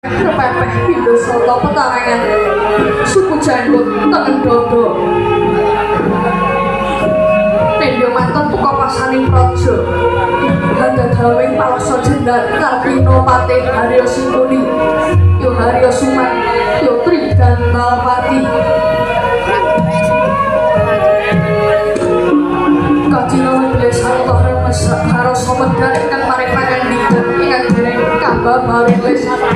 Repepeh pindha sata petarangan suku janggut tengen dodo tendha manten tuka pasaning praja handadalawing palaksa jendar Kartino Patih Haryo Singkuni yo Haryo Suman yo Trigantalpati kajina wible sarta remes harasa medhar ingkang paring pangandikan ingkang dereng kababaring lesan.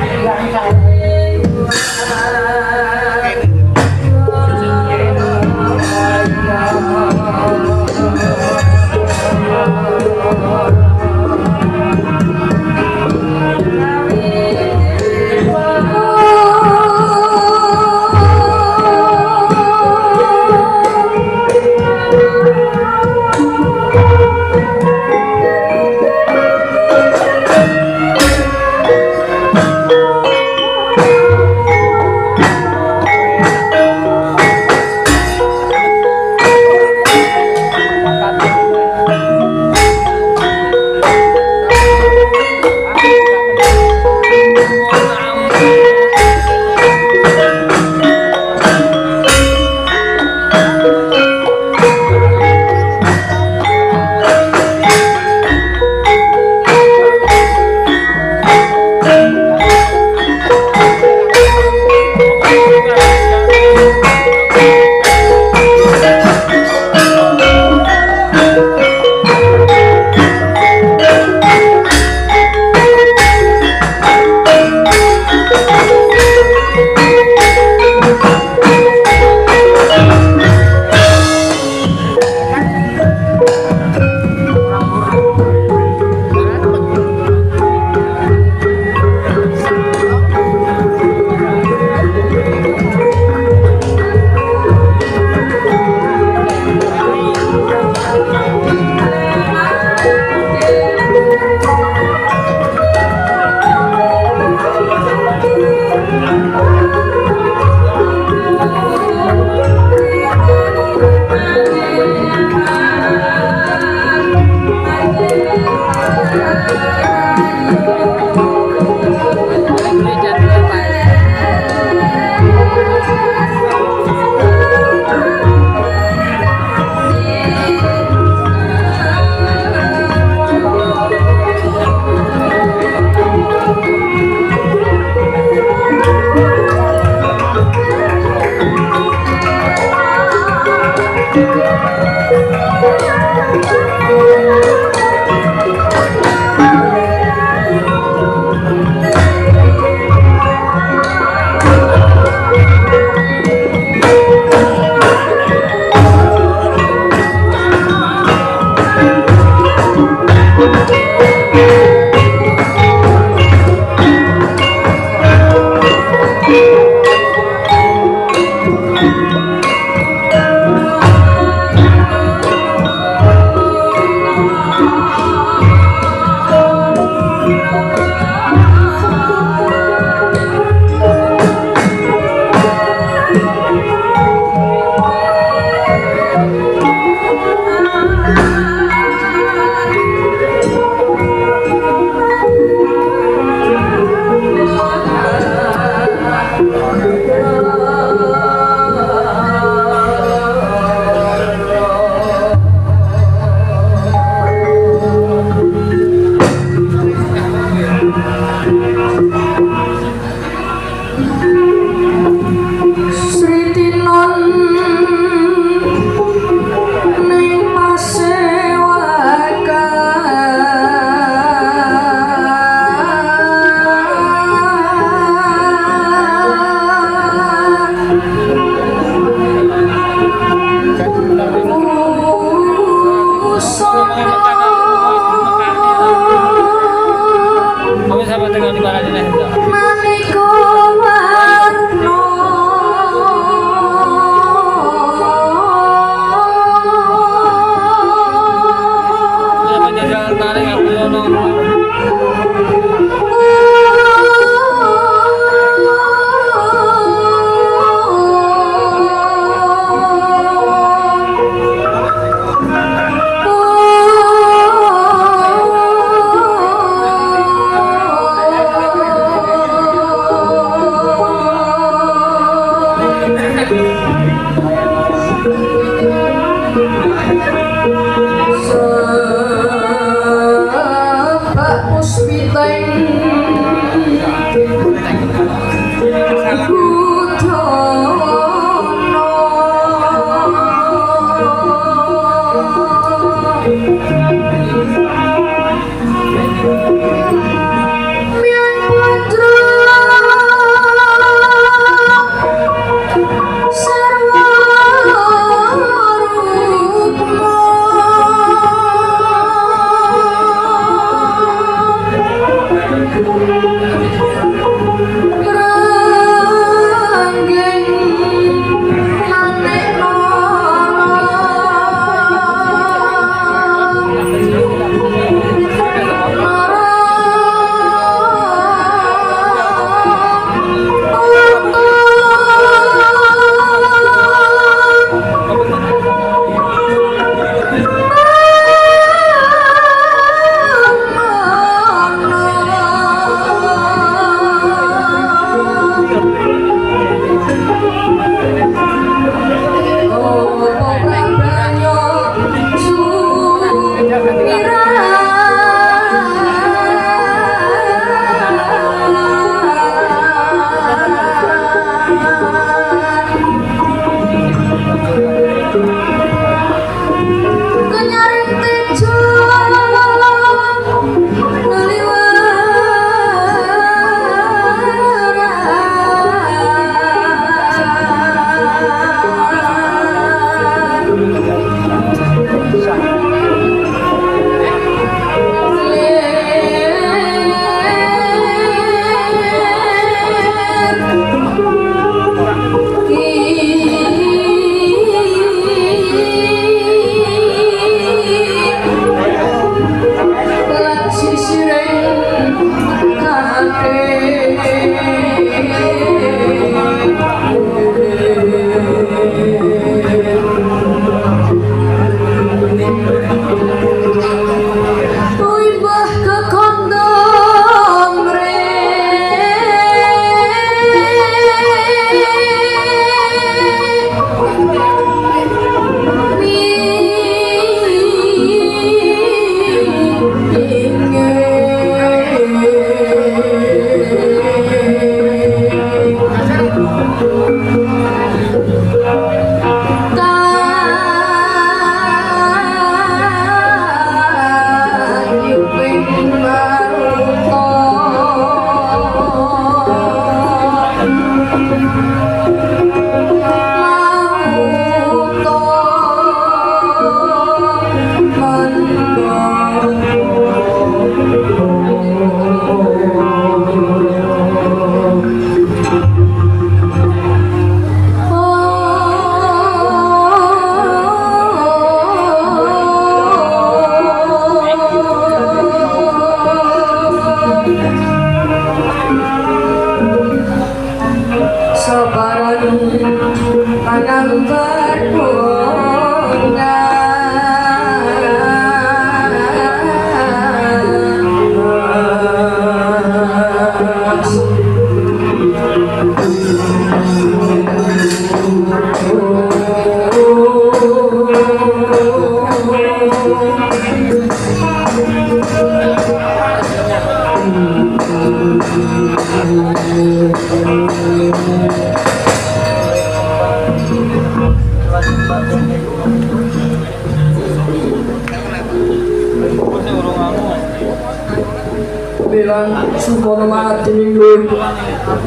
Bilang sukono mati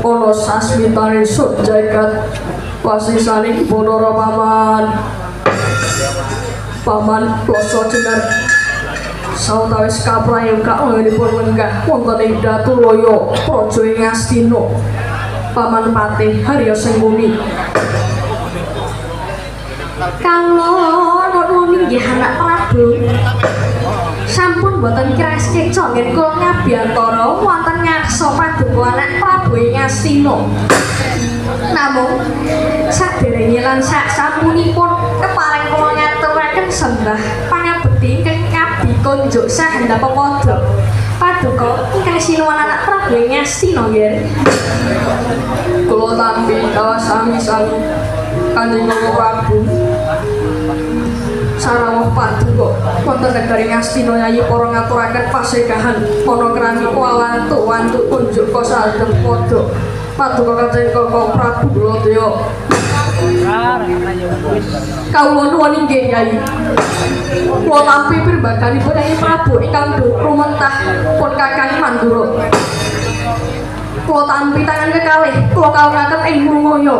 ono sasmitane suk jagat pasisaning Bathara paman. Paman Ploso Jenar sawetawis kaprayoga anggenipun lenggah wonten ing Datulaya praja ing Astina. Paman Patih Harya Sengkuni. Kawula nuwun inggih anak Prabu. Sampun boten kiras keca ngen kula ngabiyantara wonten ngarsa paduka anak Prabu ing Astina. Namung saderenge lan sasampunipun kepareng kula ngaturaken sembah pangabekti ingkang ngabdi konjuk sahendap pepadha. Paduka ingkang sinuwun anak Prabu ing Astina nggih. Kula tampi sami-sami Kanjeng Prabu. Sarawuh paduka wonten negari Ngastina yayi para ngaturaken pasegahan panakrami wawantu wantu kunjuk kosaldem padha. Paduka Kanjeng Koko Prabu Baladewa. Kawula nuwun inggih Yai. Kula tampi pirembaganipun Yai Prabu ingkang rumentah pun Kakang Mandura. Kula tampi tangan kekalih kula kawungaken ing Mrungaya.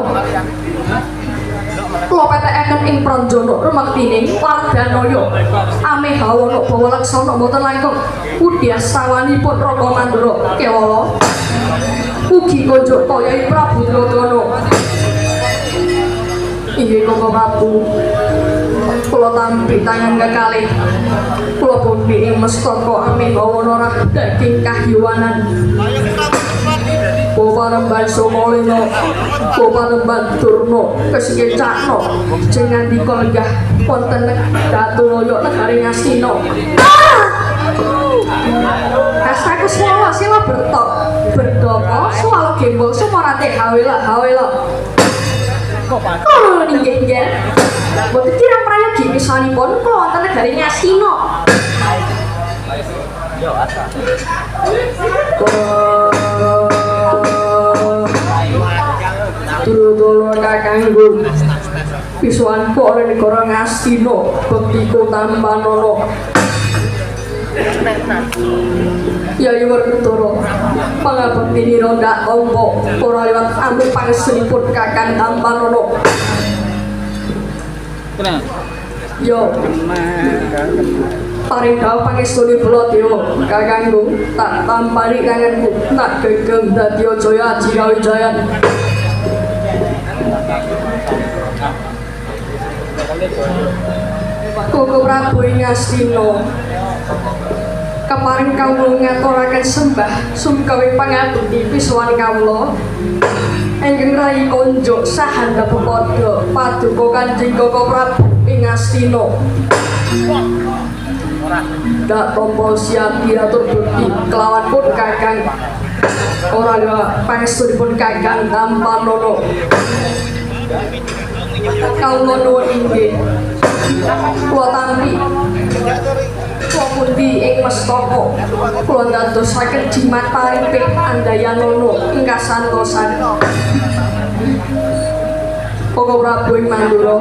Kula petekaken ing Pranjana rumektining Wardanaya. Ameh hawana bawa laksana boten langkung udyasawanipun Raka Mandura kewala. Ugi konjuk Yai Prabu Duryudana. Inggih Koko Prabu. Kula tampi tangan kekalih. Kula pundi ing mestaka ameh hawana rah daging kahyuwanan. Panemban Somalena, panemban Durna, kesikecakna, jeng ngandika lenggah wonten Datulaya negari Ngastina. Kasaku swala sila bertok, berdoko swala gembol sumarate hawela hawela. Kula inggih nggih. Boten kirang prayogi misanipun kula wonten negari Ngastina. Duryudana kakangku pisuwanku ana negara Ngastina bektiku tampanana. Yayi Werkudara pangabekti nira ndak tampa ora liwat amung pangestunipun Kakang Tampanana. Yo paring dawuh pangestuni Baladewa kakangku tak tampani tanganku tak gegem dadi jaya aji kawijayan. Koko Prabu ing Ngastina keparing kawula ngaturaken sembah sungkewi pangabekti pisuwan kawula ingkang rayi konjuk sahandap pepadha paduka Kanjeng Koko Prabu ing Ngastina. Dak tampa siati atur bekti kelawan pun Kakang ora liwat pangestunipun Kakang Tampanana. Kawula nuwun inggih. Kula tampi kula pundi ing mestaka kula ndadosaken jimat paripih andayanana ing kasantosan. Koko Prabu ing Mandura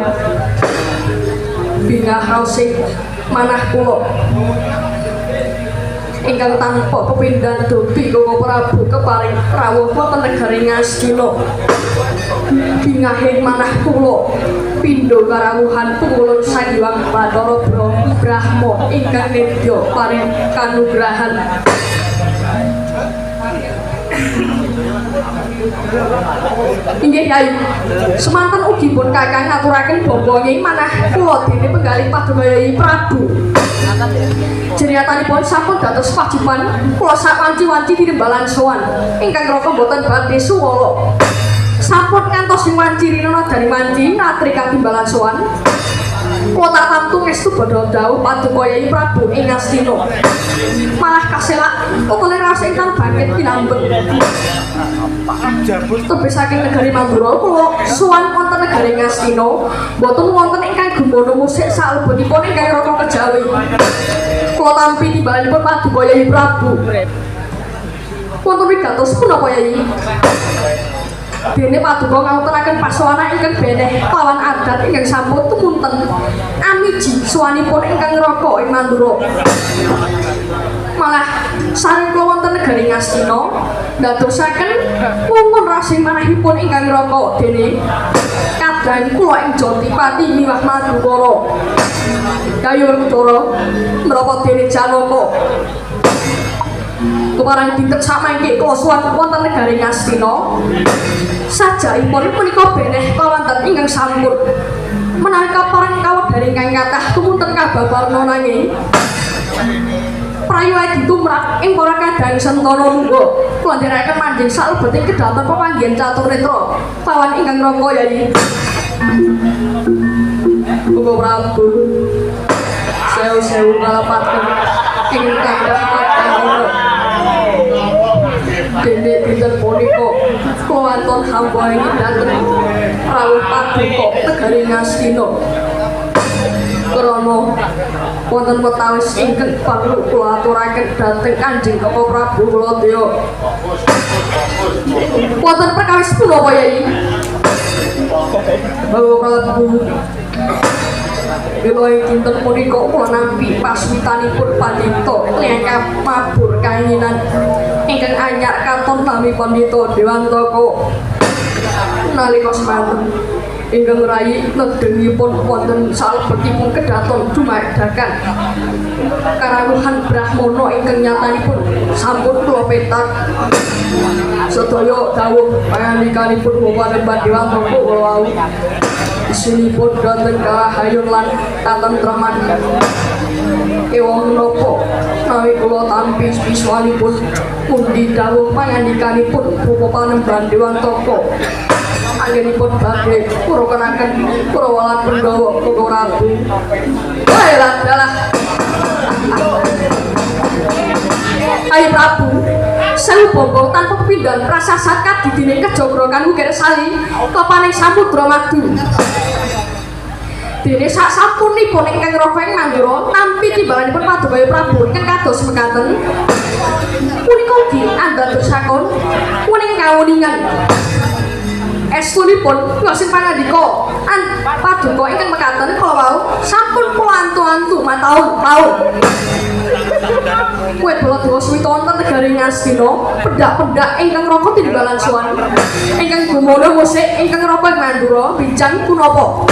bingah raosing manah kula ingkang tanpa pepindhan dobi Koko Prabu keparing rawuh wonten negari Ngastina. Bingahing manah kula pindha karawuhan pungulun Sang Hyang Bathara Brahma ingkang nedya paring kanugrahan. Inggih Yai, semanten ugi pun Kakang ngaturaken bobonge manah kula dene penggalih paduka Yai Prabu. Jeriyatanipun sampun dados wajiban kula sawanci-wanci tinimbalan sowan ingkang raka boten badhe suwala. Sampun ngantos ing wanci rinana dari wanci ratri katimbalan sowan. Kula tak tamtu ngestu badha dawuh paduka Yai Prabu ing Ngastina. Malah kaselak utole raos ingkang bangkit pinambet. Tebih saking negari Mandura kula sowan wonten negari Ngastina boten wonten ingkang gumana musik salebetipun ingkang raka kejawi. Kula tampi timbalanipun paduka Yai Prabu. Wonten wigatos punapa Yai? Dene paduka ngawontenaken pasowana ingkang beneh lawan adat ingkang sampun tumunten amiji suwanipun ingkang raka ing Mandura. Malah sareng kula wonten negari Ngastina ndadosaken wonten rasing manahipun ingkang raka dene kadang kula ing Jatipati miwah Madukara. Kayu Werkudara menapa dene Janaka keparang dinten samangke kula suwun wonten negari Ngastina sajaipun punika beneh kawonten ingkang sampun menawi kapareng kawedhar ingkang kathah tumunten kababarna nanging prayoga ditumrap ing para kadang sentana munggo kula nderekaken manjing salebeting kedhaton pepanggihan catur netra pawan ingkang raka Yai. Koko Prabu sewu-sewu kalapaten ing kandhang padang. Dene dinten punika kula wonten hamba ing dhateng rawuh paduka negari Ngastina. Krana wonten wetawis ingkang perlu kula aturaken dhateng Kanjeng Koko Prabu Baladewa. Wonten perkawis punapa Yai? Bapak Prabu, mila ing dinten punika kula nampi pasmitanipun pandhita ingkang mabur kanginan ingkang anyar katon nami Pandhita Dewantaka. Nalika semanten ingkang rayi nedengipun wonten salebetipun kedaton dumadakan karawuhan Brahmana ingkang nyatanipun sampun kula petak sedaya dawuh pangandikanipun Bapak Panembahan Dewantaka kula wau isinipun dhateng karahayun lan katentreman. Ewa menapa nawi kula tampi piswanipun pundi dawuh pangandikanipun Bapak Panembahan Dewantaka anggenipun badhe kurokenaken Kurawa lan Pandhawa Koko Prabu. Waelah dalah. Ayo Prabu, sewu bongko tanpa pepindhan prasasat kadidine kejogrokan ukir sali topaning samudra madu. Dene sak sapunipun ingkang raga ing Mandura nampi timbalanipun Paduka Prabu ingkang kados mekaten. Punika ugi andadosakon kuning kawuningan. Estunipun sing pangandika paduka ingkang mekaten kala wau sampun kula antu-antu mataun-taun. Kuwe Baladewa suwita wonten negari Ngastina, pendak-pendak ingkang raka tinimbalan sowan. Ingkang gumana musik ingkang raka ing Mandura bincang punapa.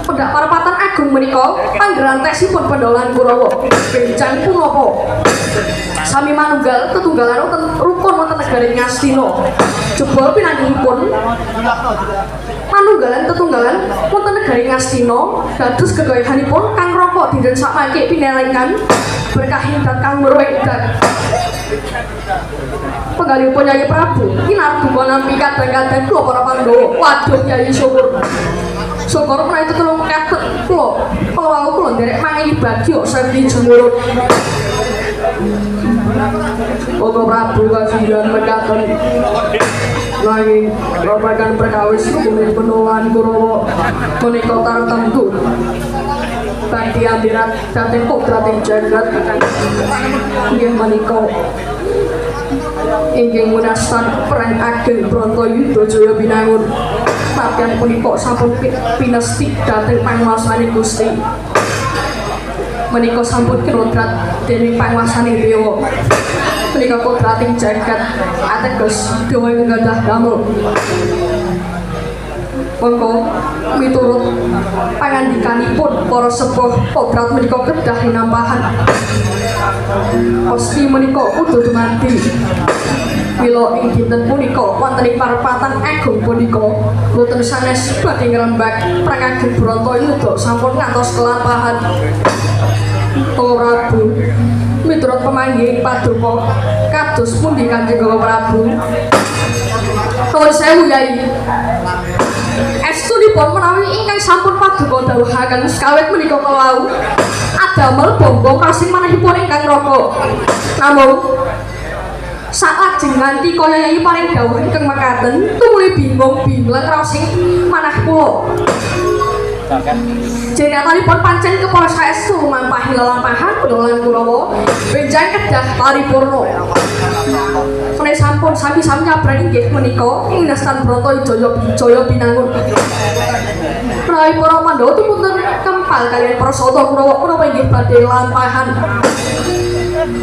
Pendak parapatan agung menika panggrantesipun Pandhawa lan Kurawa. Bincang punapa. Sami manunggal tetunggalan wonten rukun wonten negari Ngastina. Jebol pinanggihipun manunggalan tetunggalan wonten negari Ngastina dados gegayahanipun kang raka dinten samangke pinelengan berkah ingkang murwegdan. Penggalihipun Yayi Prabu kinarduka nampi kadang-kadang kula para Pandhawa. Waduh Yayi syukur. Syukur menawi tetulung mekaten kula. Kala wau kula nderek mangehi bagya saking jumurut. Bapak Prabu kasihan mekaten nanging babagan perkawis hukume Pandhawa Kurawa punika tartemtu badhe andirat dhateng kodrating jagat inggih menika inggih munastan perang ageng Bratayuda Jaya Binangun. Patian punika sampun pinesti dhateng panguwasane Gusti. Menika sampun kinodrat dening panguwasane dewa. Menika kodrating jagat ateges dewa ingkang gadah damel. Monggo miturut pangandikanipun para sepuh kodrat menika kedah linampahan. Pasti menika kudu dumadi. Mila ing dinten punika wonten ing parepatan agung punika boten sanes badhe ngrembak perang ageng Bratayuda sampun ngantos kelampahan. Bapak Prabu miturut pemanggih paduka kados pundi Kanjeng Bapak Prabu? Nuwun sewu Yai. Estunipun menawi ingkang sampun paduka dawuhaken sekawit menika kala wau adamel bombong rasing manahipun ingkang raka. Namung saklajeng nganti kaya Yai paring dawuh ingkang mekaten tumuli bingung bingleng rasing manah kula. Jenenganipun pancen kepala saestu mampahi lelampahan Pandhawa lan Kurawa benjang kedah paripurna. Menawi sampun sami-sami nyabrang inggih menika ing nastan Bratayuda Jaya Binangun. Menawi para Pandhawa tumunten kempal kaliyan para sata Kurawa menapa inggih badhe lampahan.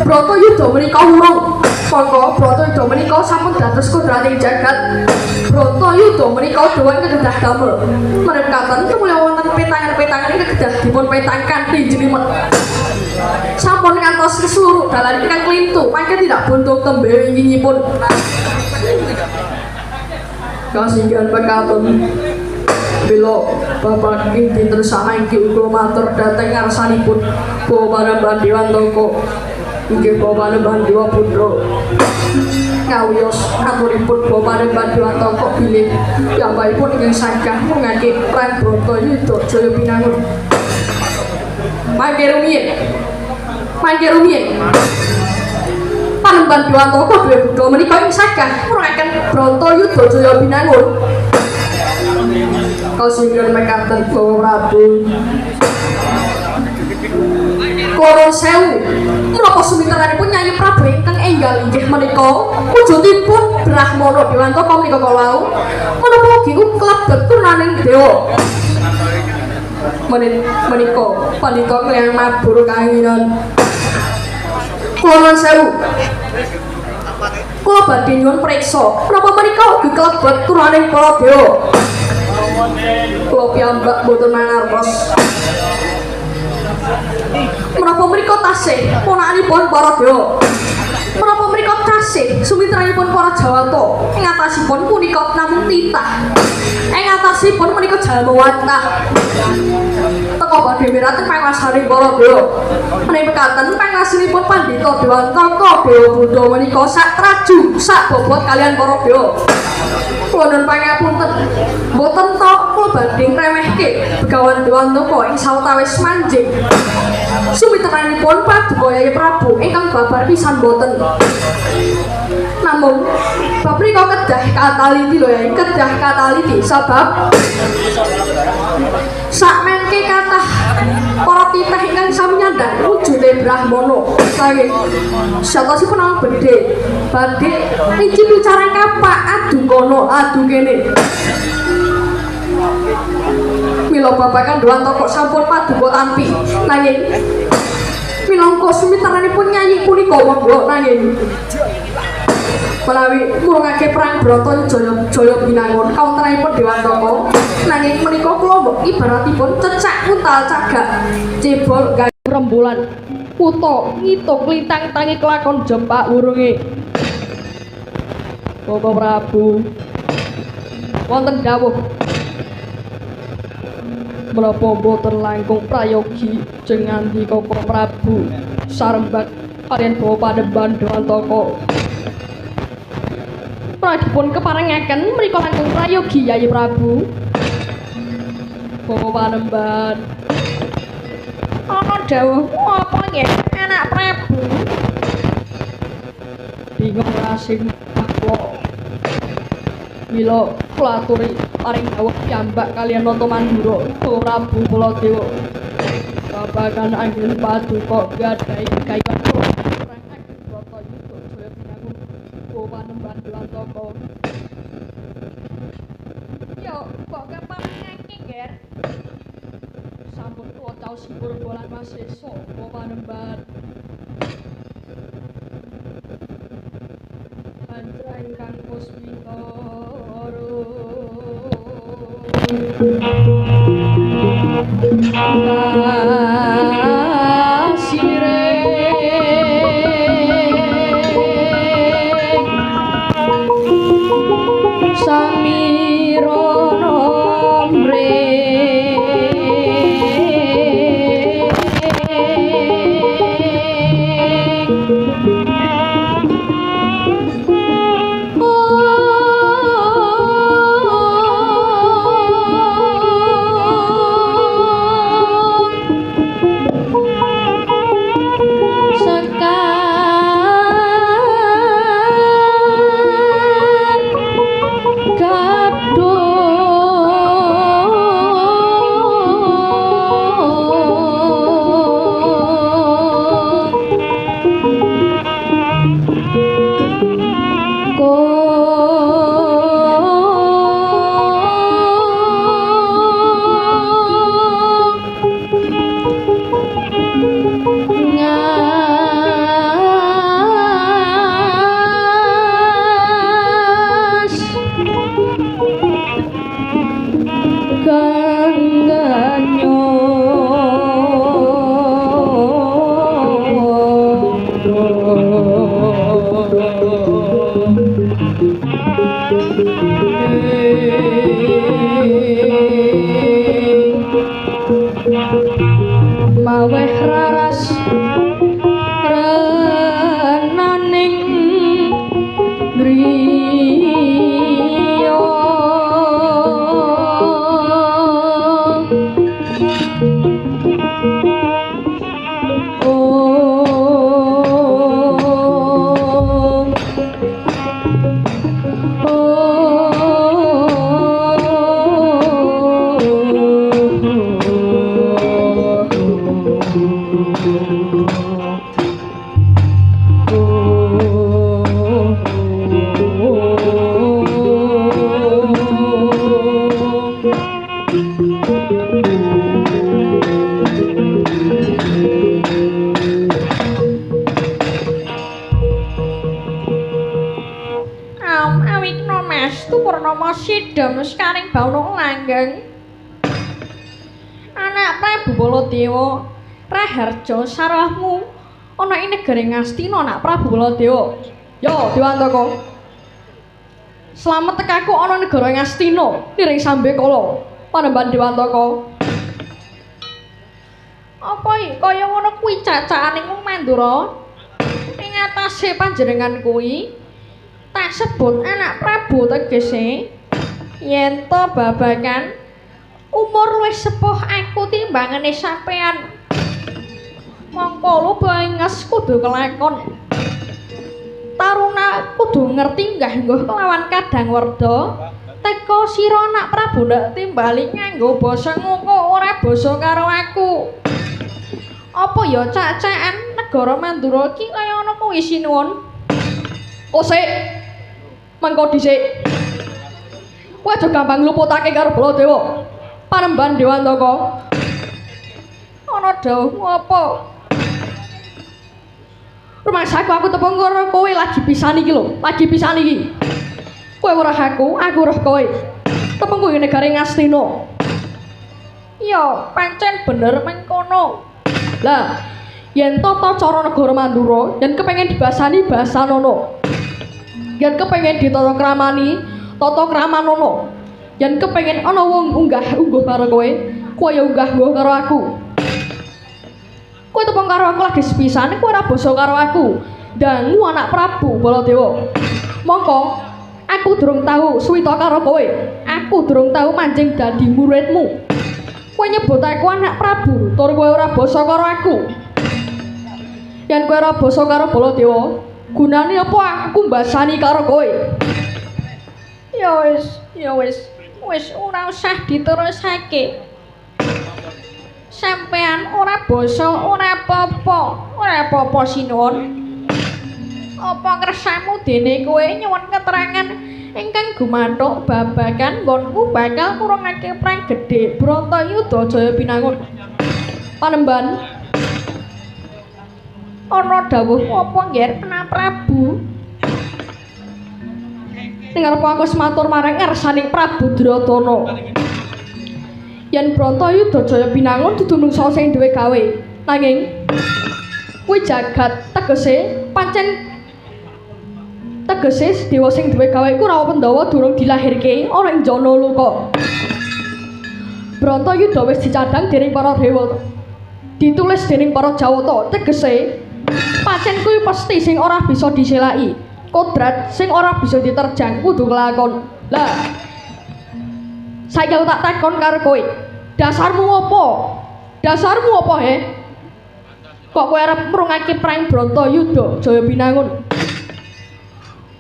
Bratayuda menika wurung. Monggo Bratayuda menika sampun dados kodrating jagat. Bratayuda menika dewa ingkang kedah damel. Mrekaten tumuli wonten petangan-petangan ingkang kedah dipun petang kanthi jelimet. Sampun ngantos seluruh dalan ingkang klintu mangke tidak buntung tembe wingingipun. Kasinggihan pekaten bila bapak ing dinten samangke uga matur dhateng ngarsanipun Bapak Panembahan Dewantaka. Inggih Bapak Panembahan Dewa Putra ngawiyos aturipun Bapak Panembahan Dewantaka bilih piyambakipun ingkang sagah mengake perang Bratayuda Jaya Binangun. Mangke rumiyin. Mangke rumiyin. Panembahan Dewantaka duwe buddha menika ing sagah murangaken Bratayuda Jaya Binangun. Kasinggihan mekaten Bapak Prabu. Kula sewu menapa sumiteranipun Nyai Prabu ingkang enggal inggih menika wujudipun Brahmana Dewantaka menika kala wau menapa ugi klebet turunaning dewa. Menika pandhita kliyang mabur kanginan. Kula sewu kula badhe nyuwun priksa menapa menika ugi klebet turunaning para dewa. Kula piyambak boten mangertos. Menapa menika tasih ponakanipun para dewa? Menapa menika tasih sumitranipun para Jawata? Ing atasipun punika namung titah. Ing atasipun menika jalma watah. Teka badhe miraten panguwasaning para dewa. Menawi mekaten panguwasanipun Pandhita Dewantaka Dewa Buddha menika sak traju sak bobot kalian para dewa. Kula nuwun pangapunten. Mboten to kula badhe ngremehke Begawan Dewantaka ing sawetawis manjing. Sumiteranipun Paduka Yai Prabu ingkang babar pisan boten. Namung bab menika kedah kataliti lho Yai, kedah kataliti sebab sakmengke kathah para titah ingkang sami nyandhak wujude Brahmana. Nanging satosipun namung bedhe badhe nicipi carang kapak adu kono adu kene. Mila babagan Dewantaka sampun paduka tampi nanging minangka sumiteranipun Nyai punika monggo nanging menawi murungake perang Bratayuda Jaya Binangun kawontenanipun Dewantaka nanging menika kula mbok ibaratipun cecak untal cagak cebol rembulan kutha ngitung lintang tangi kelakon jepak wurunge. Bapak Prabu wonten dawuh menapa mboten langkung prayogi jeng ngandika Prabu sarembag kaliyan bawa Panembahan Dewantaka. Pradipun keparengaken mriku langkung prayogi Yayi Prabu. Bawa Panembahan ana dawuh apa nggih anak Prabu? Bingung rasing kula. Mila kula aturi paring dawuh piyambak kaliyan Nata Mandura Prabu Baladewa. Babagan anggen paduka gadhahi gayuhan perang ageng Bratayuda Jaya Binangun Bawa Panembahan Dewantaka. Yo kok keparengake Nger? Sampun kula caos purba lan wasesa Bawa Panembahan. Mantra ingkang puspita maweh raras renaning griya. Om. Om. Awikna Mas Purnama sidhem sekaring bawana langgeng. Anak Prabu Baladewa Raharja sarahmu ana ing negari Ngastina anak Prabu Baladewa. Yo Dewantaka. Slamet tekaku ana negara Ngastina niring sambekala. Panembahan Dewantaka. Apa kaya ngono kuwi cacakane wong Mandura? Ing atase panjenengan kuwi tak sebut anak Prabu tegese yen to babagan umur luwih sepuh aku timbangane sampean. Mongko lubenges kudu kelakon. Taruna kudu ngerti nggah-ngguh kelawan kadang werda. Teka sira anak Prabu ndak timbali nganggo basa ngoko ora basa karo aku. Apa ya cacakan negara Mandura iki kaya ana kuwi sinuwun. Osik. Mengko dhisik. Kowe aja gampang luputake karo Baladewa. Panembahan Dewantaka. Ana dawuhmu apa? Rumangsaku aku tepung karo kowe lagi pisan iki lho, lagi pisan iki. Kowe weruh aku, aku weruh kowe. Tepung kowe negare Ngastina. Ya, pancen bener mengkono. Lah, yen tata cara negara Mandura, yen kepengin dibasani basanono. Yen kepengin ditata kramani, tata kramanono. Yen kepengin ana wong unggah-ungguh karo kowe, kowe ya unggah-ungguh karo aku. Kowe tepung karo aku lagi sepisan, kowe ora basa karo aku. Dangu anak Prabu Baladewa. Mongko aku durung tau suwita karo kowe. Aku durung tau manjing dadi muridmu. Kowe nyebut aku anak Prabu, tur kowe ora basa karo aku. Yen kowe ora basa karo Baladewa, gunane apa aku mbasani karo kowe? Ya wis, ya wis. Wis ora usah diterusake. Sampean ora basa ora apa-apa, ora apa-apa sinuwun. Apa kersamu dene kowe nyuwun keterangan ingkang gumathuk babagan nggonku bakal murungake perang gedhe Bratayuda Jaya Binangun. Panembahan ana dawuh apa nggih Anak Prabu? Ning arep aku matur marang ngersaning Prabu Duryudana. Yen Bratayuda Jaya Binangun dudu mungsa sing duwe gawe, nanging kuwi jagat tegese pancen tegese dewa sing duwe gawe iku Rawa Pandhawa durung dilahirke ana ing Janaloka. Bratayuda wis dicadhang dening para dewa, ditulis dening para Jawata, tegese pancen kuwi pasti sing ora bisa diselaki, kodrat sing ora bisa diterjang kudu kelakon. Lah saiki aku tak takon karo kowe, dasarmu apa? Dasarmu apa he? Kok kowe arep mrungake perang Bratayuda Jaya Binangun?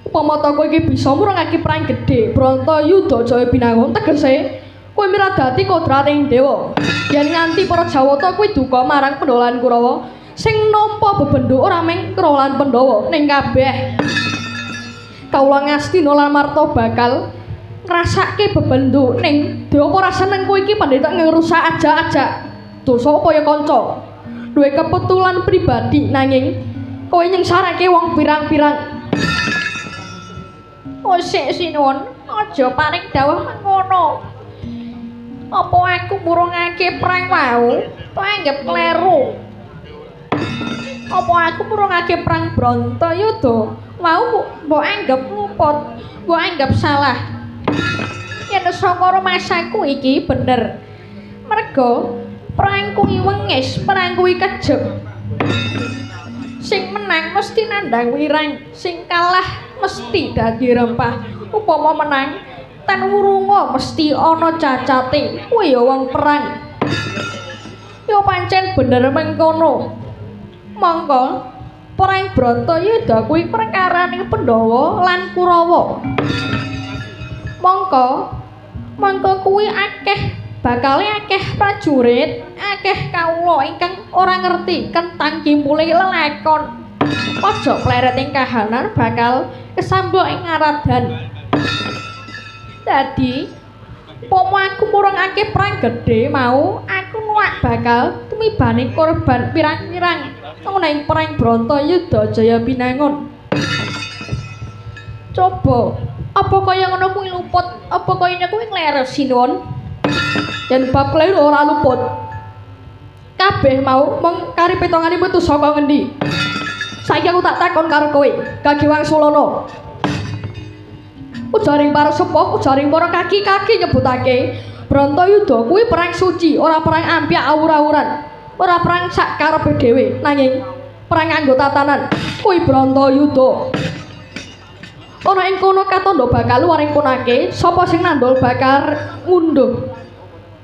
Upama ta kowe iki bisa mrungake perang gedhe Bratayuda Jaya Binangun, tegese kowe miradati kodrating dewa. Yen nganti para Jawata kuwi duka marang Pandhawa lan Kurawa, sing nampa bebendhu ora mung Kurawa lan Pandhawa, ning kabeh kawula Ngastina lan Marta bakal ngrasake bebendhu. Ning dewa ora seneng kowe iki pendeta ngrusak ajak-ajak dosa apa ya kanca duwe kebetulan pribadi, nanging kowe nyengsarake wong pirang-pirang. Osik sinuwun, aja paring dawuh mengono. Apa aku murungake perang wau anggap kleru? Apa aku murungake perang Bratayuda wau mbok anggap luput, mbok anggap salah? Yen saka rumasaku iki bener. Merga perang kuwi wengis, perang kuwi kejem. Sing menang mesti nandhang wirang, sing kalah mesti dadi rempah. Upama menang ten wurunga mesti ana cacate. Kuwi ya wong perang. Ya pancen bener mengkono. Mongko perang Bratayuda kuwi perkarane Pandhawa lan Kurawa. Mongko mongko kuwi akeh bakale akeh prajurit, akeh kawula ingkang ora ngerti kentang kimpule lelakon. Aja pleret ing kahanan bakal kesambok ing ngaradan. Dadi pomo aku murungake perang gedhe mau, aku nuwak bakal tumibane korban pirang-pirang ana ing perang Bratayuda Jaya Binangun. Coba apa Apa kaya ngono kuwi luput? Apa kaya kuwi ngleres sinuwun? Yen bab kleru ora luput. Kabeh mau mung kari pitongane metu saka ngendi? Saiki aku tak takon karo kowe, Kaki Wangsulana. Ujaring para sepuh, ujaring para kaki-kaki nyebutake Bratayuda kuwi perang suci, ora perang ampyak awur-awuran, ora perang sak karepe dhewe, nanging perang nganggo tatanan. Kuwi Bratayuda. Ana ing kono katandha bakal waringkunake sapa sing nandul bakal ngunduh.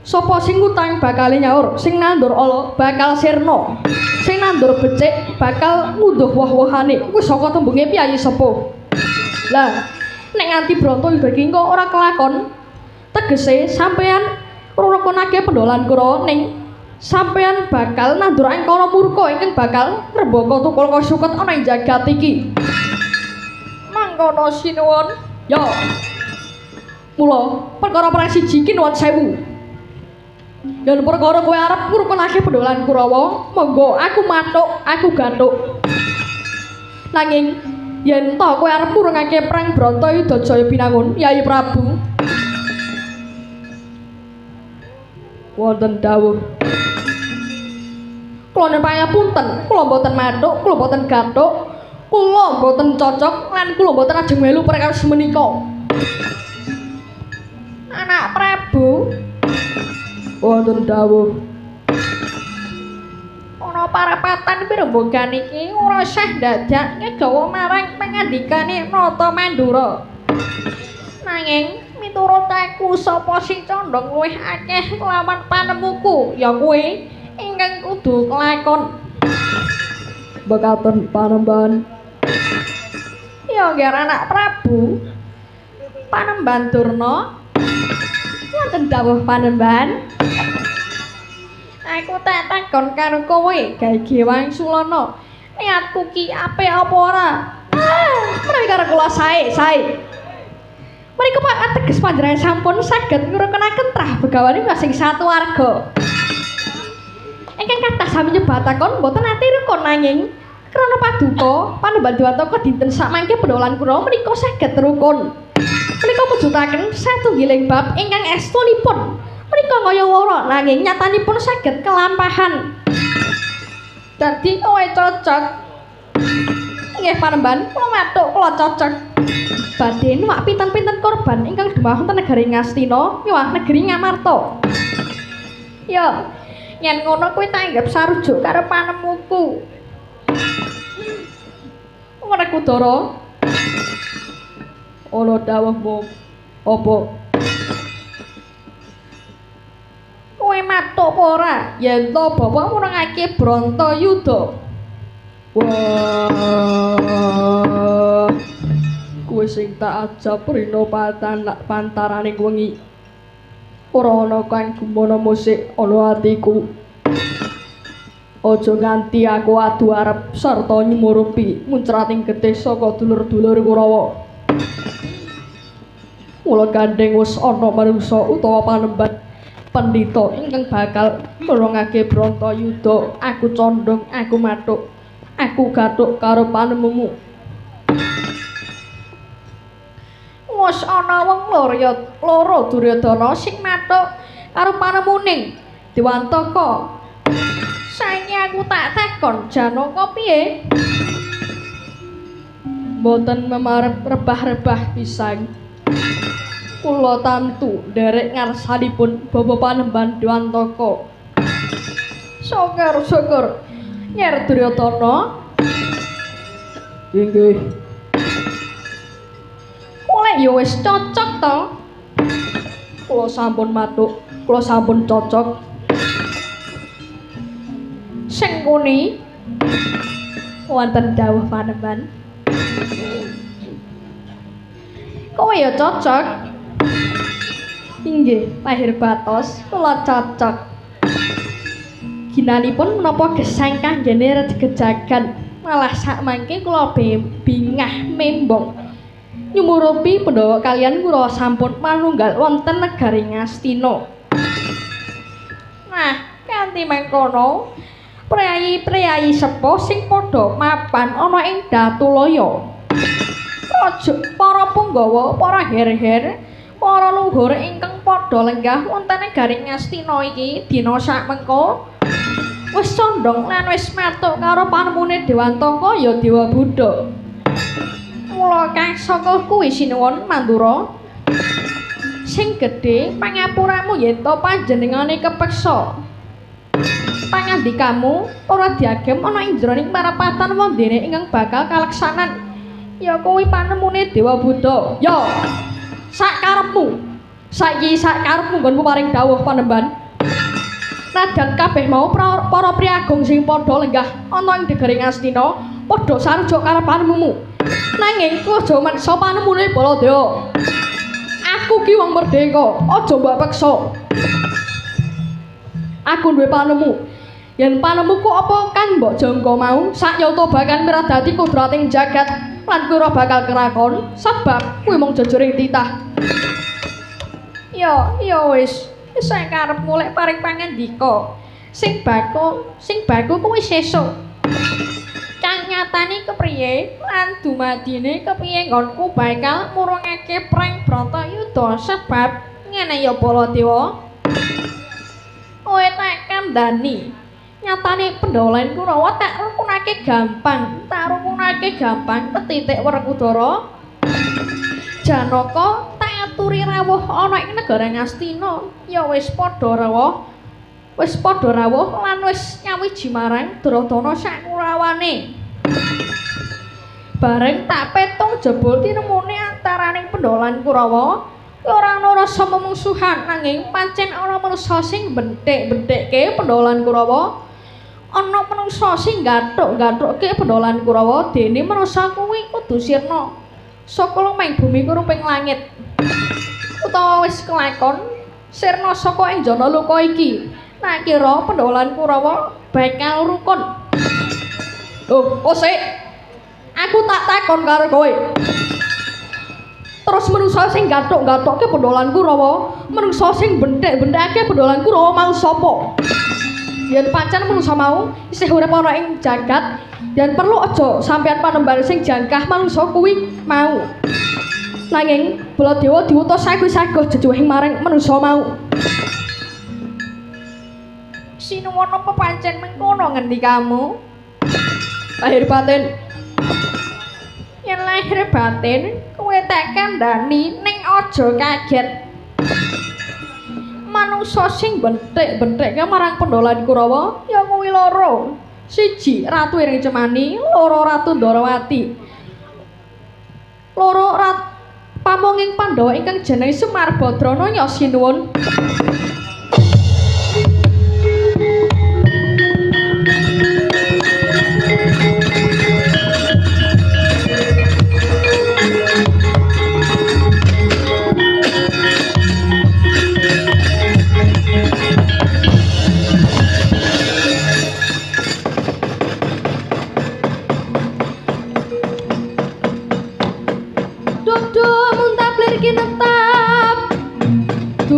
Sapa sing ngutang bakal nyaur, sing nandur ala bakal sirna, sing nandur becik bakal ngunduh woh-wohane. Kuwi saka tembunge piyayi sepuh. Lah, nek nganti Bratayuda iki engko ora kelakon, tegese sampeyan rurukunake pendolan Kurawa ning sampeyan bakal nandur angkara murka ingkang bakal ngrembaka tukul kasuket ana ing jagat iki. Mangkono sinuwun. Ya. Mula perkara perang siji ki nuwun sewu. Yen perkara kowe arep ngrukunake pendolan Kurawa, monggo aku mathuk, aku gathuk. Nanging yen to kowe arep murungake perang Bratayuda Jaya Binangun, Yayi Prabu. Wonten dawuh. Kula nyuwun pangapunten, kula mboten mathuk, kula mboten gathuk, kula mboten cocok lan kula mboten ajeng melu perkawis menika. Anak Prabu. Wonten dawuh. Ana parapatan pirembagan iki ora sah dadak ngegawa marang pangandikane Nata Mandura. Nanging miturut aku sapa sing condong luwih akeh kelawan panemuku ya kuwi ingkang kudu kelakon. Bekaten panembahan. Ya nggih anak Prabu. Panembahan Durna. Wonten dawuh panembahan. Aku tak takon karo kowe, Gage Wangsulana. Niatku ki apik apa ora? Menawi karo kula sae, sae. Mriku Pak ateges panjenengan sampun saged ngrukunaken trah begawane masing satu warga. Ingkang kathah sami nyebatakon mboten nate rukun nanging krana paduka Panembahan Dewantaka dinten sakmangke pendolan kula menika saged rukun. Menika mujudaken satunggiling bab ingkang estunipun menika kaya wara nanging nyatanipun saged kelampahan. Dadi kowe cocok. Nggih Panembahan, kula mathuk kula cocok. Badhe nuwak pinten-pinten korban ingkang dumah wonten negari Ngastina miwah negeri Ngamarta. Ya, yen ngono kuwi tanggep sarujuk karo panemuku. Werkudara. Ana dawuhmu apa? Kowe mathuk apa ora? Yen to bapak murungake Bratayuda. Wah. Kowe sing tak ajab rina pantaraning wengi. Ora ana kang gumana musik ana atiku. Aja nganti aku adu arep sarta nyumurupi muncrating getih saka dulur-dulur Kurawa. Mula gandheng wis ana manungsa utawa panembahan pendhita ingkang bakal murungake Bratayuda. Aku condong, aku mathuk, aku gathuk karo panemumu. Wis ana wong loro Duryodana sing mathuk karo panemuning Dewantaka. Saiki aku tak takon Janaka piye? Mboten memarep rebah-rebah pisang. Kula tantu nderek ngarsanipun Bapak Panembahan Dewantaka. Syukur-syukur. Nyer Duryodana. Inggih. Oleh ya wis cocok to. Kula sampun mathuk, kula sampun cocok. Sing kuni wonten dawuh Panembahan. Kowe ya cocok. Inggih, lahir batos kula cocok. Ginanipun menapa gesang kanggene rejegejagan, malah sakmangke kula bingah membong. Nyumurupi Pandhawa kaliyan Kurawa sampun manunggal wonten negari Ngastina. Nah, kanthi mangkono priyayi-priyayi sepuh sing padha mapan ana ing Datulaya. Raja para punggawa, para her-her, para luhur ingkang padha lenggah wonten ing garing Ngastina iki dina sakmengko wis condong lan wis matuk karo panemune Dewantaka ya Dewa Buddha. Mula kang saka kuwi sinuwun Mandura sing gedhe pangapuramu yen to panjenengane kepeksa. Pangandikamu ora diagem ana ing jroning parapatan wondene ingkang bakal kaleksanan ya kuwi panemune Dewa Buddha. Ya sak karepmu. Saiki sak karepmu nggonmu paring dawuh panemban. Nadan kabeh mau para priyagung sing padha lenggah ana ing negeri Ngastina padha sarujuk karo panemumu. Nanging kowe aja meksa panemune Baladewa. Aku ki wong merdeka, aja mbok peksa. Aku duwe panemu. Yen panemuku apa kang mbok jangka mau, sakyata bakal miradati kodrating jagat lan kuwi ora bakal kerakon sebab kuwi mung jejoring titah. Ya, ya wis. Wis sak karepmu lek paring pangandika. Sing baku kuwi sesuk. Kang nyatane kepriye lan dumadine kepriye nggonku bakal murungake prang Bratayuda sebab ngene ya Baladewa. Kowe tak kandhani. Nyatane Pandhawa Kurawa tak rukunake gampang, ketitik Werkudara. Janaka tak aturi rawuh ana ing negara Ngastina, ya wis padha rawuh. Wis padha rawuh lan wis nyawiji marang Duryudana sakurawane. Bareng tak petung jebul tinemune antaraning Pandhawa lan Kurawa, ora ana rasa memungsuhan nanging pancen ana manusa sing benthik-benthikke Pandhawa lan Kurawa. Ana manungsa sing gathuk-gathukke Pandhawa lan Kurawa, dene manusa kuwi kudu sirna saka lumeng bumi kuruping langit. Utawa wis kelakon sirna saka ing jana loka iki. Tak kira Pandhawa lan Kurawa bakal rukun. Oh, sik. Aku tak takon karo kowe. Terus manungsa sing gathuk-gathukke Pandhawa lan Kurawa, manungsa sing benthik-benthikake Pandhawa lan Kurawa mau sapa? Yen pancen manungsa mau isih urip ana ing jagat, yen perlu aja sampeyan panemban sing jangkah manungsa kuwi mau. Nanging Baladewa diutus sago-sago jejuhing marang manungsa mau. Sinuwun apa pancen mengkono ngendikamu? Lahir batin. Yen lahir batin, kowe tak kandhani ning aja kaget. Manungsa sing benthik-benthikke marang Pandhawa lan Kurawa ya kuwi loro. Siji Ratu Ireng Cemani, loro Ratu Ndorowati. Loro pamonging Pandhawa ingkang jenenge Semar Badrana ya sinuwun.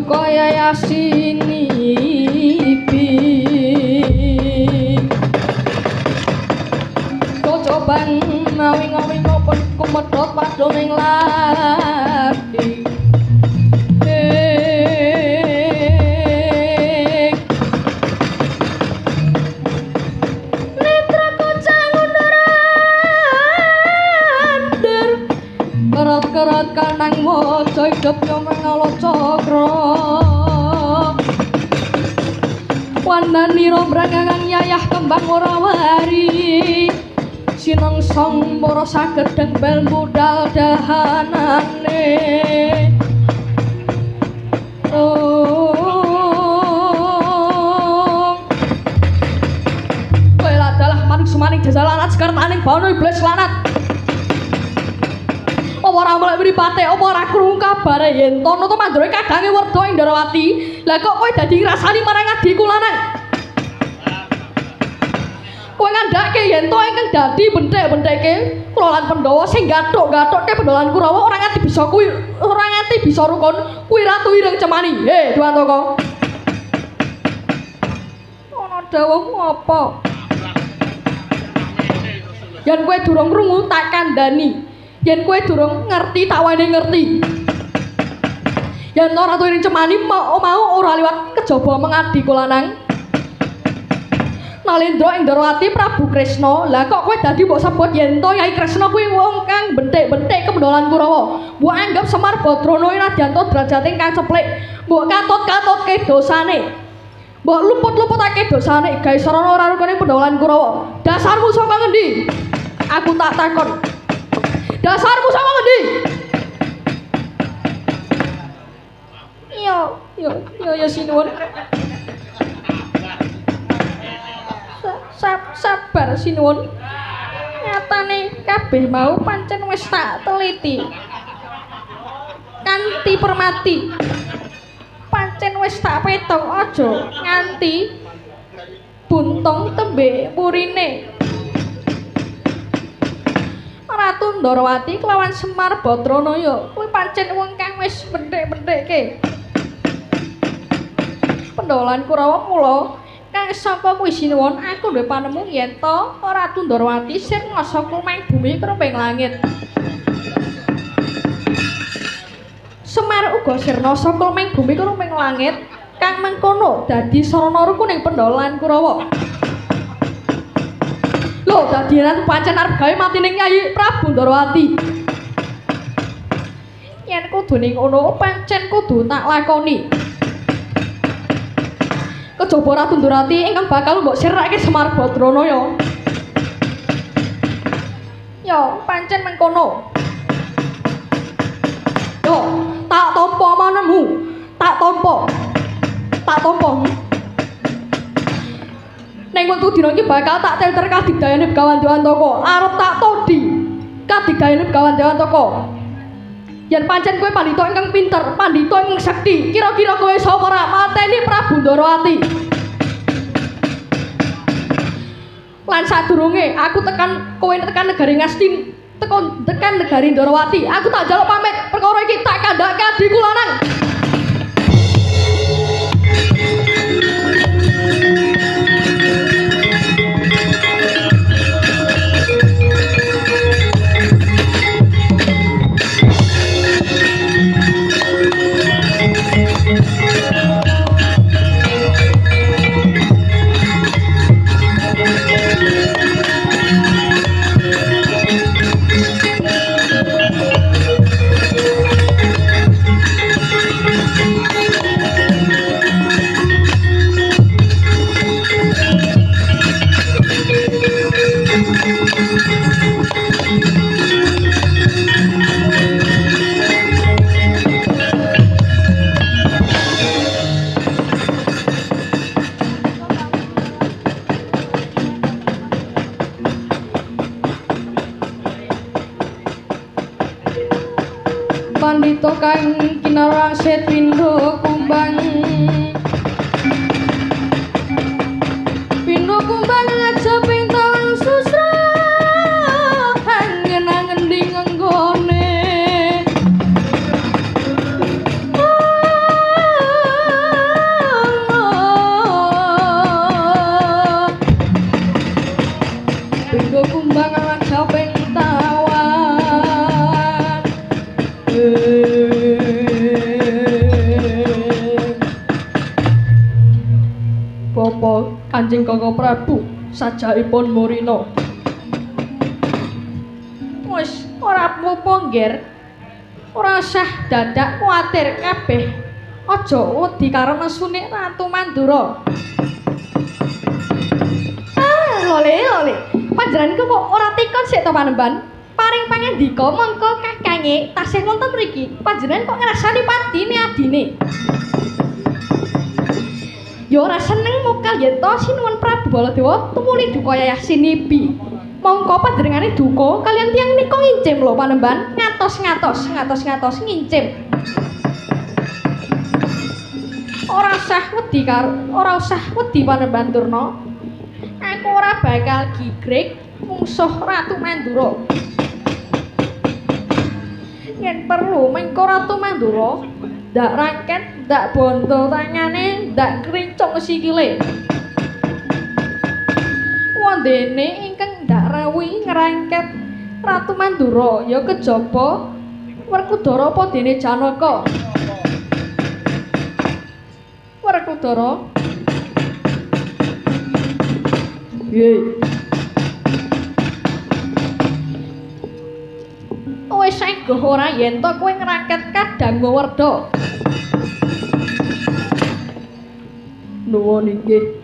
Kaya yasini ibi cocoban mawi-ngawi ngopon kumedhot padha ing lati. Netra kocang undur andur kerot-kerot kanang waca idep yo mangala cakra. Wandani rombrang kang yayah kembang ora wari sinongsong para sagedheng bel budal dahanane. Oh, kowe adalah manungsa maning jajal lanat sekartaning bano iblis lanat. Apa ora melek mripate, apa ora krungu kabare yen tono to mandure kadange werda ing Ndarawati. Lah kok kowe dadi ngrasani marang adhiku lanang? Kowe ngandhake yen to ingkang dadi benthik-benthikke kula lan Pandhawa sing gathuk-gathukke Pandhawa lan Kurawa ora nganti bisa kuwi, ora nganti bisa rukun kuwi Ratu Ireng Cemani. He, Dwantaka. Ana dawuhmu apa? Yen kowe durung krungu tak kandhani. Yen kowe durung ngerti tak wene ngerti. Yen Ratu Ing Cemani mau ora liwat kejaba mengadi lanang. Nalendra ing Ndorowati Prabu Kresna. Lah kok kowe dadi mbok sebut yen to Yai Kresna kuwi wong kang benthik-benthik kemendholan Kurawa. Mbok anggap Semar Badrana nadyan derajate kang ceplik, mbok katut-katutke dosane. Mbok luput-luputake dosane gawe sarana ora rukune pendholan Kurawa. Dasarmu saka ngendi? Aku tak takon. Dasarmu saka ngendi? Yo yo yo yo sinuwun. Sabar sinuwun. Nyatane kabeh mau pancen wis tak teliti. Kanthi permati. Pancen wis tak petung aja nganti buntung tembe purine. Ratu Ndorowati kelawan Semar Badranaya kuwi pancen wong kang wis benthik-benthikke pendholan Kurawa. Mula kang saka kuwi sinuwun aku duwe panemu yen to Ratu Ndorowati sirna saka kumeng bumi kreping langit. Semar uga sirna saka kumeng bumi kreping langit kang mengkono dadi sarana rukuning pendholan Kurawa. Lho dadi ratu pancen arep gawe matining Kyai Prabu Ndorowati. Yen kudune ngono pancen kudu tak lakoni. Kejaba Ratu Ndorowati ingkang bakal mbok sirake Semar Badranaya. Yo pancen mengkono. Yo tak tampa manemu, tak tampa. Tak tampa. Ning wektu dina iki bakal tak telter kadigdayane Begawan Dewantaka. Arep tak todi kadigdayane Begawan Dewantaka. Yen pancen kowe pandhita ingkang pinter, pandhita ingkang sekti, kira-kira kowe iso ora mateni Prabu Ndorowati? Lan sadurunge aku tekan kowe tekan negari Ngastin, tekan negari Ndorowati, aku tak njaluk pamit perkara iki tak kandhake adhiku lanang. Pandhita kang kinarangsit pindha kumbang, pindha kumbang aja ping tawang susra angen-angen di ngenggone. Pindha kumbang aja ping tawang. Bapak Kanjeng Kaka Prabu sajaipun murina. Wis ora apa-apa, Ngger. Ora usah dadak kuwatir kabeh. Aja wedi karo nesune Ratu Mandura. Ah, lole lole. Panjenengan kok ora tekon sik to panemban? Paring pangandika mongko kakange tasih wonten mriki. Panjenengan kok ngrasani padine adine? Ya ora seneng mokal yen to sinuwun Prabu Baladewa tumuli duka yayah sinibi. Mongko panjenengane duka kaliyan tiyang nika ngincim lho panemban, ngatos-ngatos, ngatos-ngatos ngincim. Ora usah wedi karo, ora usah wedi panemban Durna. Aku ora bakal gigrek mungsuh Ratu Mandura. Yen perlu mengko Ratu Mandura ndak rangket, ndak bondo tangane, ndak krincung sikile. Wondene ingkang ndak rawuhi ngrangket Ratu Mandura ya kejaba Werkudara apa dene Janaka? Werkudara. Piye? Wis enggoh ora yen to kowe ngraket kadang Werda. Nuwun inggih.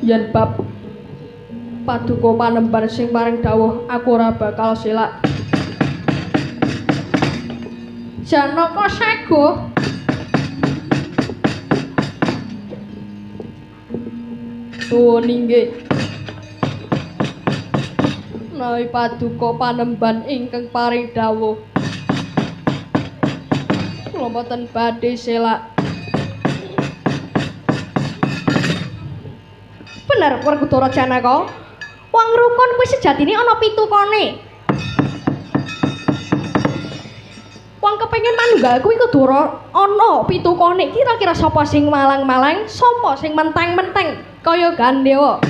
Yen bab paduka panemban sing paring dawuh aku ora bakal selak. Janaka saguh. Nuwun inggih. Menawi paduka panemban ingkang paring dawuh kula mboten badhe selak. Bener Werkudara Janaka. Wong rukun kuwi sejatine ana pitukane. Wong kepengin manunggal kuwi kudu ana pitukane. Kira-kira sapa sing malang-malang, sapa sing menteng-menteng kaya Gandewa.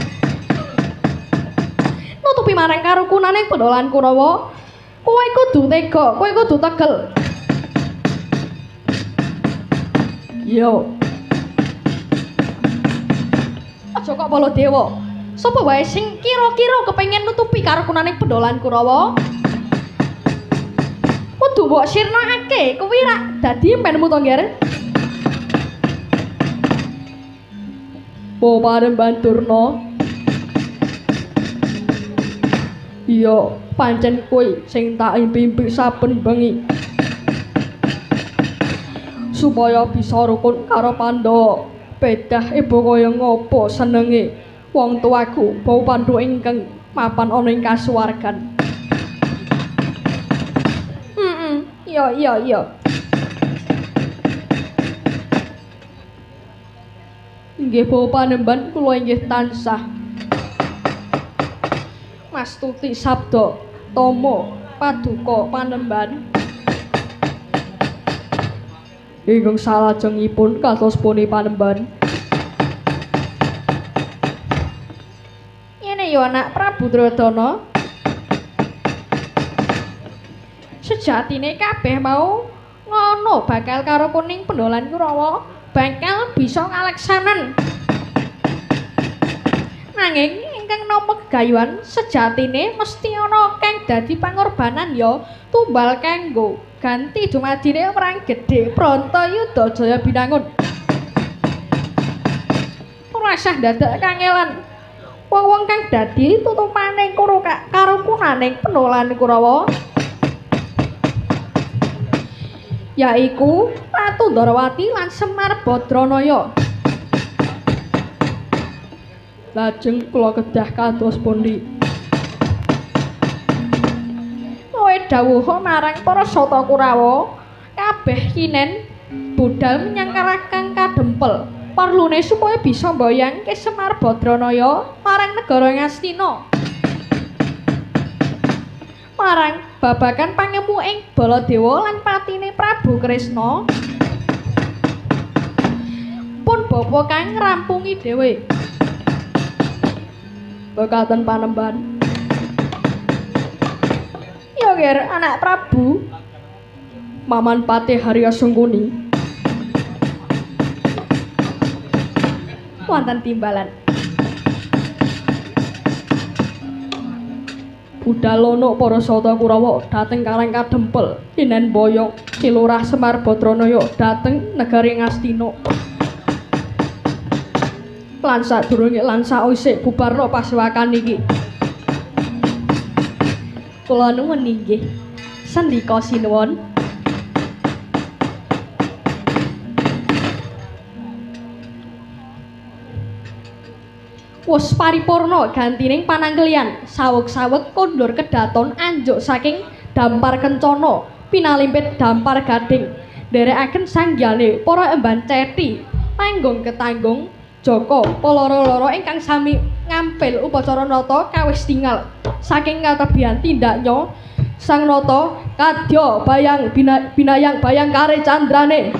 Nutupi marang karukunane Pendolan Kurawa, kowe kudu tega, kowe kudu tegel. Yo. Aja kok Baladewa. Sapa wae sing kira-kira kepengin nutupi karukunane Pendolan Kurawa? Kudu mbok sirnakake, kuwi rak dadi impenmu to, Ngger? Po Panemban Durna. Iya, pancen kuwi sing tak impi-impi saben bengi. Supaya bisa rukun karo Pandhawa. Pedah ibu kaya ngopo senenge wong tuaku bau Pandhu ingkang mapan ana ing kasuwargan. Iya iya iya. Inggih bau panemban kula inggih tansah mastuti sabda tama paduka panemban ingkang salajengipun kados pundi panemban. Ngene ya anak Prabu Duryudana. Sejatine kabeh mau ngono bakal karo kuning Pendolan Kurawa bakal bisa ngaleksanen. Nanging ingkang nampa gegayuhan sejatine mesti ana kang dadi pangorbanan ya tumbal kanggo ganti dumadine perang gedhe Bratayuda Jaya Binangun. Ora sah dadak kangelan. Wong-wong kang dadi tutupane karukunane Pendolan Kurawa yaiku Ratu Ndorowati lan Semar Badranaya. Lajeng kula kedah kados pundi? Kowe dawuha marang para Sata Kurawa, kabeh kinen budal menyang Karang Kadempel. Perlune supaya bisa mboyangke Semar Badranaya marang negara Ngastina. Marang babagan pangemu ing Baladewa lan patine Prabu Kresna pun bapa kang ngrampungi dhewe. Bekaten panemban. Ya ger anak Prabu Maman Patih Harya Sungkuni. Wonten timbalan. Budalono para Sata Kurawa dhateng Karang Kadempel inen boyong Ki Lurah Semar Badranaya dhateng negari Ngastina. Lan sadurunge lan sawise bubarna pasewakan iki. Kula nuwun inggih. Sendika sinuwun. Wus paripurna gantining panangkelian saweg-saweg kondur kedaton anjuk saking dampar kencana pinalimpit dampar gading nderekaken sanggane para emban ceti tanggung ketanggung jaka paloro-loro ingkang sami ngampil upacara nata kawis tingal saking katebihan tindaknya sang nata kadya bayang binayang bayang kare candrane.